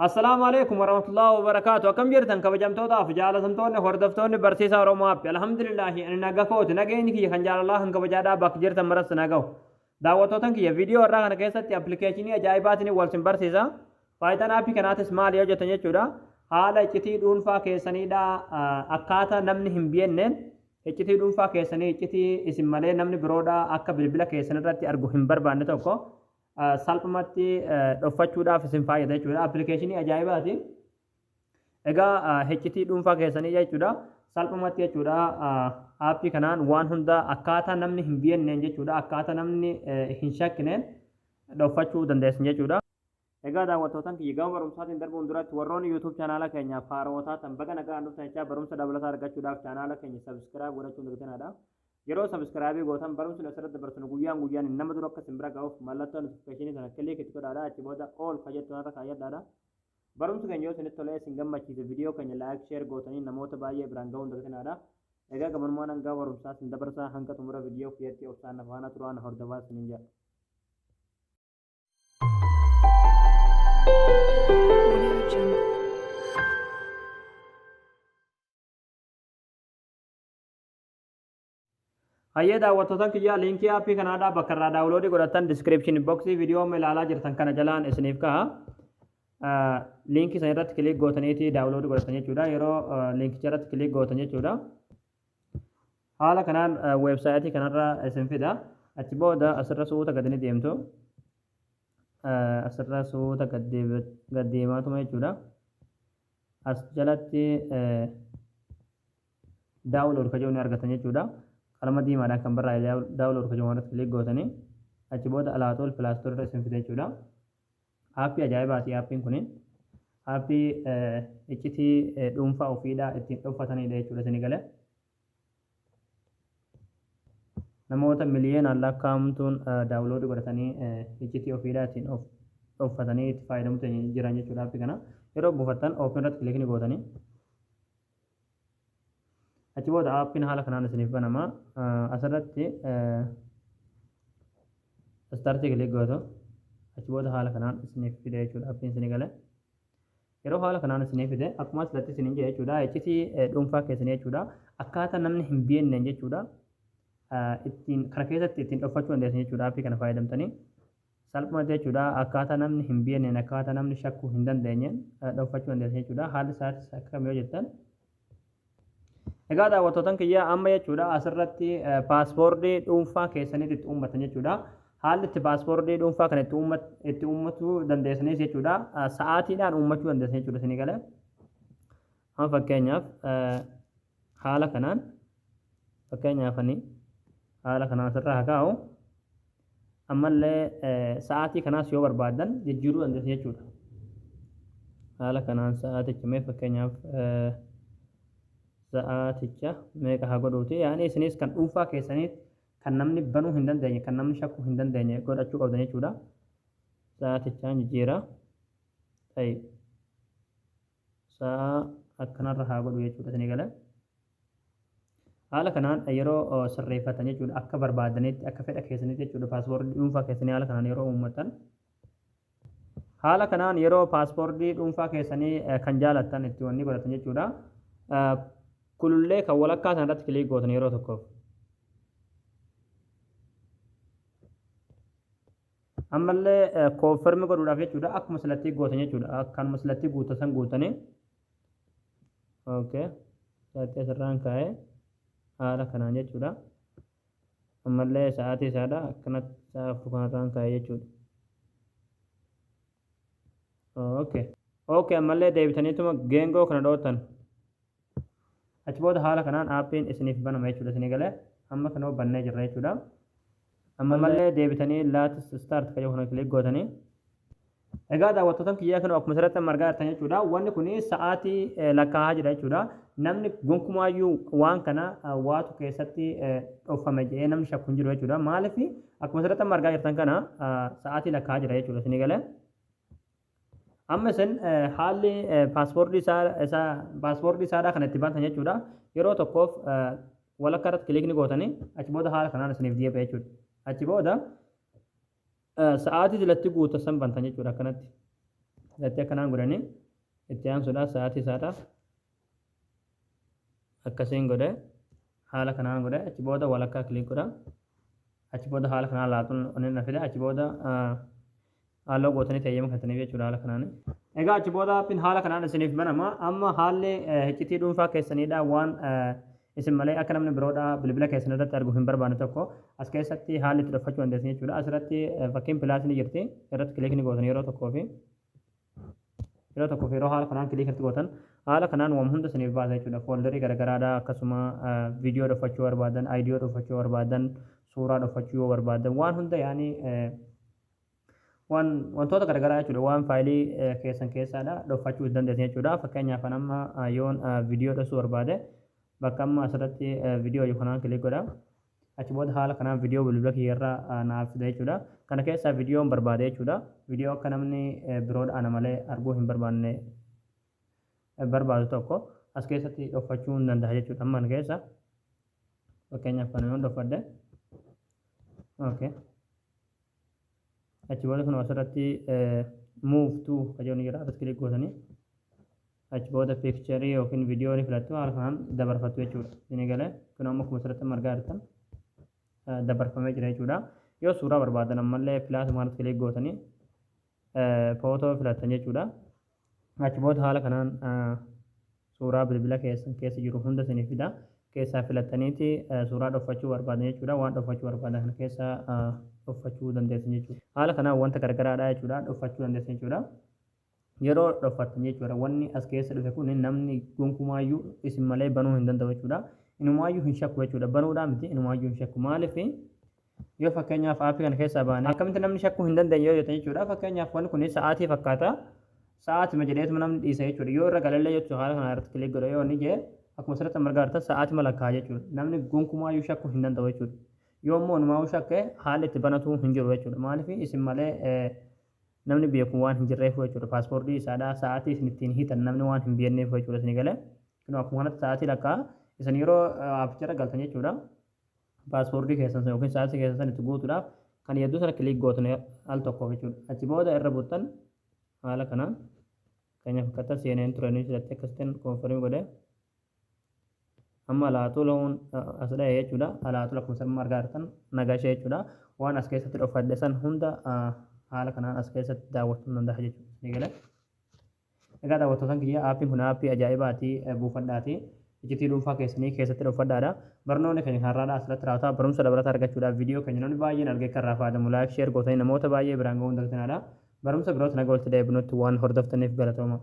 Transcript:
Assalaamu alaikum warahmatullahi wabarakaatu. Akkam jirtan kabajamtootaaf jaalatamtoonni hordoftoonni barsiisaa Oromoo App. Alhamdulillaahi, ani naga kooti. Nageenyi kiyya kan jaalalaa kan kabajaadhaa bakka jirtan maras na gahu. Daawwattootan kiyya, viidiyoo irraa kana keessatti appilikeeshinii ajaa'ibaatiin wal sin barsiisa. Faayidaan aappii kanaatis maali yoo jettan jechuudha. Haala iccitii dhuunfaa keessaniidha, akkaataa namni hin beekneen iccitii dhuunfaa keessanii, iccitii isin malee namni biroodha akka bilbila keessan irratti argu hin barbaanne tokko salphumatti dhoffachuudhaaf isin fayyada jechuudha. Appilikeeshinii ajaa'ibaati. Egaa iccitii dhuunfaa keessanii jechuudha. Salphumatti jechuudha, aappii kanaan waan hunda akkaataa namni hin beekneen jechuudha. Akkaataa namni hin shakkineen dhoffachuu dandeessan jechuudha. Egaa daawwattootan kiyya, gama barumsaatiin darbuun duratti warroonni YouTube chaanaala keenyaaf haarawaa taatan baga nagaan dhuftan jechaa, barumsa dabalataa argachuudhaaf chaanaala keenya subscribe godhachuun dagatinaa. Yeroo subscribe gootan barumsi asirratti dabarsinu guyyaan guyyaan nama dura akka isin bira ga'uuf mallattoo notification sana click itti godhaadha. Achi booda all ka jettu irra kaayyadhaadha. Barumsi keenya yoo isinitti tolee isin gammachiise, viidiyoo keenya like, share gootanii namoota baay'ee biraan ga'uun dagatinaadha. Egaa gabanumaan hanga barumsaa isin dabarsaa, hanga xumura viidiyoo kiyyatti obsaan na faana turaa, na hordofaa isiniin jedha. Audio Jungle. Hayyee daawwattootan kiyyaa, liinkii aappii kanaadhaa bakka irraa download godhattan description box viidiyoo amma ilaalaa jirtan kana jalaan isiniif ka'a. Liinkii sana irratti click gootaniiti download godhatan jechuudha. Yeroo liinkicha irratti click gootan jechuudha. Haala kanaan weebsaayitii kanarra isin fida. Achi booda asirra suuta gadi ni deemtu. Asirra suuta gad deemaatuma jechuudha. As jalatti download ka jedhu ni argatan jechuudha. Qalama diimaadhaan kan barraa'e download ka jedhu irratti click gootanii achi booda alaatool Play Store irra isin fida jechuudha. Aappii ajaa'ibaati aappiin kuni. Aappii iccitii dhuunfaa ofiidhaa ittiin dhoffatanidha jechuudha isinii galee. Namoota miliyoonaan lakkaa'amtuun download godhatanii iccitii ofiidhaa ittiin of dhoffatanii itti fayyadamuutti jiran jechuudha aappii kana. Yeroo buufattan open irratti click ni gootanii. Achi booda aappiin haala kanaan isiniif banama. Asirratti start click gootu. Achi booda haala kanaan isiniif fida jechuudha aappiin isinii galee. Yeroo haala kanaan isinii fide, akkuma asirratti isiniin jedhe jechuudha, iccitii dhuunfaa keessanii jechuudha, akkaataa namni hin beekneen jechuudha, ittiin kana keessatti ittiin dhoffachuu dandeessan jechuudha aappii kana fayyadamtanii. Salphumatti jechuudha, akkaataa namni hin beekneen, akkaataa namni shakkuu hin dandeenyeen dhoffachuu dandeessan jechuudha. Haalli isaatis akka kam yoo jettan. Egaa daawwattootan kiyya, amma jechuudha asirratti paaspoortii dhuunfaa keessanitti itti uummatan jechuudha. Haalli itti paaspoortii dhuunfaa kana itti uummachuu dandeessanis jechuudha. Sa'aatiidhaan uummachuu dandeessan jechuudha isinii galee. Amma fakkeenyaaf haala kanaan, fakkeenyaaf ani haala kanaan asirraa haa kaa'u. Ammallee sa'aatii kanaas yoo barbaaddan jijjiiruu dandeessan jechuudha. Haala kanaan sa'aaticha mee fakkeenyaaf sa'aaticha meeqa haa godhuuti, yaani isinis kan dhuunfaa keessaniit, kan namni banuu hin dandeenye, kan namni shakkuu hin dandeenye godhachuu qabdan jechuudha. Sa'aatichaan jijjiira. Tayyib. Sa'a akkanarra haa godhu jechuudha isinii galee. Haala kanaan yeroo sirreeffatan jechuudha, akka barbaadanitti, akka fedha keessanitti jechuudha, paaspoortii dhuunfaa keessanii haala kanaan yeroo uummatan. Haala kanaan yeroo paaspoortii dhuunfaa keessanii kan jaalattan itti wanni godhatan jechuudha. Kulullee kan walakkaa sana irratti click gootan yeroo tokkoof. Ammallee confirm godhuudhaaf jechuudha akkuma silatti gootan jechuudha. Akkanuma silatti guutan san guutanii. Okay. Sa'aatii asirraan kaa'ee haala kanaan jechuudha. Ammallee sa'aatii isaadha akkanatti sa'a 4 kanarraan kaa'ee jechuudha. Okay. Okay, ammallee deebitaniituma geengoo kana dhoottan. Achi booda haala kanaan aappiin isiniif banama jechuudha isinii galee. Amma kanoo bannee jirra jechuudha. Ammallee deebitanii let's start kan jedhu kana click gootanii. Egaa daawwattootan kiyyaa, kan akkuma asirratti amma argaa jirtan jechuudha. Wanni kun sa'aatii lakkaa'aa jira jechuudha. Namni gonkumaayyuu waan kana waatu keessatti dhoffame jedhee namni shakku hin jiru jechuudha. Maaliif, akkuma asirratti amma argaa jirtan kana sa'aatii lakkaa'aa jira jechuudha isinii galee. Amma isin haalli paaspoortii isaadhaa kan itti bantan jechuudha. Yeroo tokkoof walakkaa irratti click ni gootanii achi booda haala kanaan isiniif deebi'a jechuudha. Achi booda sa'aatii silatti guutan san bantan jechuudha akkanatti. Filattee akkanaan godhanii itti aansuudhaan sa'aatii isaadha. Akkasiin godhe, haala kanaan godhe. Achi booda walakkaa click godha. Achi booda haala kanaan laatuun onni na fida. Achi booda halluu gootanii teeyyama kennitaniif jechuudha haala kanaan. Egaa achi booda aappiin haala kanaan isiniif banama. Amma haalli iccitii dhuunfaa keessaniidha, waan isin malee akka namni biroodha bilbila keessan irratti arguu hin barbaanne tokko as keessatti haalli itti dhokfachuu dandeessan jechuudha. Asirratti fakkiin plus ni jirti. Irratti click ni gootan yeroo tokkoo fi yeroo tokkoof. Yeroo haala kanaan click irratti gootan, haala kanaan waan hunda isiniif baasa jechuudha. Folderii garagaraadha, akkasuma viidiyoo dhokfachuu barbaadan, audio dhokfachuu barbaadan, suuraa dhokfachuu yoo barbaadan, waan hunda, yaani waan wantoota garagaraa jechuudha. Waan faayilii keessan keessaadha dhokfachuu dandeessan jechuudha. Fakkeenyaaf amma yoon viidiyoo dhoksuu barbaade, bakka amma asirratti viidiyoo kanaan click godha. Achi booda haala kanaan viidiyoo bilbila kiyyarraa naaf fida jechuudha. Kana keessaa viidiyoon barbaade jechuudha. Viidiyoo akka namni biroodha ana malee arguu hin barbaanne barbaadu tokko as keessatti dhokfachuu hin danda'a jechuudha. Amma kana keessa fakkeenyaaf kana yoon dhokfadhe, okay. Achi booda kun asirratti "move to" ka jedhu ni jira. Irratti click gootanii achi booda pictureii yookiin viidiyoo ni filattu, haala kanaan dabarfattu jechuudha. Isin galee kun amma akkuma asirratti argaa jirtan dabarfamee jira jechuudha. Yoo suuraa barbaadan ammallee plus maaltti click gootanii footoo filattan jechuudha. Achi booda haala kanaan suuraa bilbila keessan keessa jiru hunda isinii fida. Keessaa filattaniiti suuraa dhokfachuu barbaadan jechuudha. Waan dhokfachuu barbaadan kana keessa dhokfachuu dandeessan jechuudha. Haala kanaan wanta garagaraadha jechuudha, dhokfachuu dandeessan jechuudha. Yeroo dhokfattan jechuudha, wanni as keessa dhufe kun namni gonkumaayyuu isin malee banuu hin danda'u jechuudha. Inumaayyuu hin shakku jechuudha. Banuudhaa miti, inumaayyuu hin shakku. Maaliif? Yoo fakkeenyaaf aappii kana keessaa baane, akkamitti namni shakkuu hin dandeenye yoo jettan jechuudha. Fakkeenyaaf wanni kun sa'aatii fakkaata. Sa'aatima jedheetuma namni dhiisa jechuudha. Yoo irra galallee jechuudha, haala kana irratti click godhe yoo inni jee, akkuma asirratti argaa jirtan sa'aatima lakkaa jechuudha. Namni gonkumaayyuu shakkuu hin danda'u jechuudha. Yoo immoo inumaayuu shakke, haalli itti banatu hin jiru jechuudha. Maaliif? Isin malee namni beeku waan hin jirreef jechuudha. Passwordii isaadha sa'aatii isin ittiin hiitan namni waan hin beekneef jechuudha isin galee. Kun akkuma kanatti sa'aatii lakkaa isin yeroo aappicharra galtan jechuudha. Passwordii keessan yookiin sa'aatii keessan san itti guutuudhaaf kan hedduu sana click gootan al tokkoof jechuudha. Achi booda irra buttan haala kanaan fakkeenyaaf akkata seeneen turanii filattee akkasitti confirm godhee amma alaatuu loon as dha'e jechuudha. Alaatuu akkuma isin argaa jirtan nagashee jechuudha. Waan as keessatti dhokfadhe san hunda haala kanaan as keessatti daawwachuu danda'a jechuudha. Ni galee. Egaa daawwattoota kiyya, aappiin kun aappii ajaa'ibaati, buufadhaati. Iccitii dhuunfaa keessanii keessatti dhokfadhaadha. Barnoonni keenya har'aadhaa asirratti raawwata. Barumsa dabalataa argachuudhaaf viidiyoo keenya namni baay'een argee kan irraa fayyadamu like, share gootanii namoota baay'ee biraan ga'uu hin dagatinaa. Barumsa biroota naga walitti deebinutti waan hordoftaniif galatooma.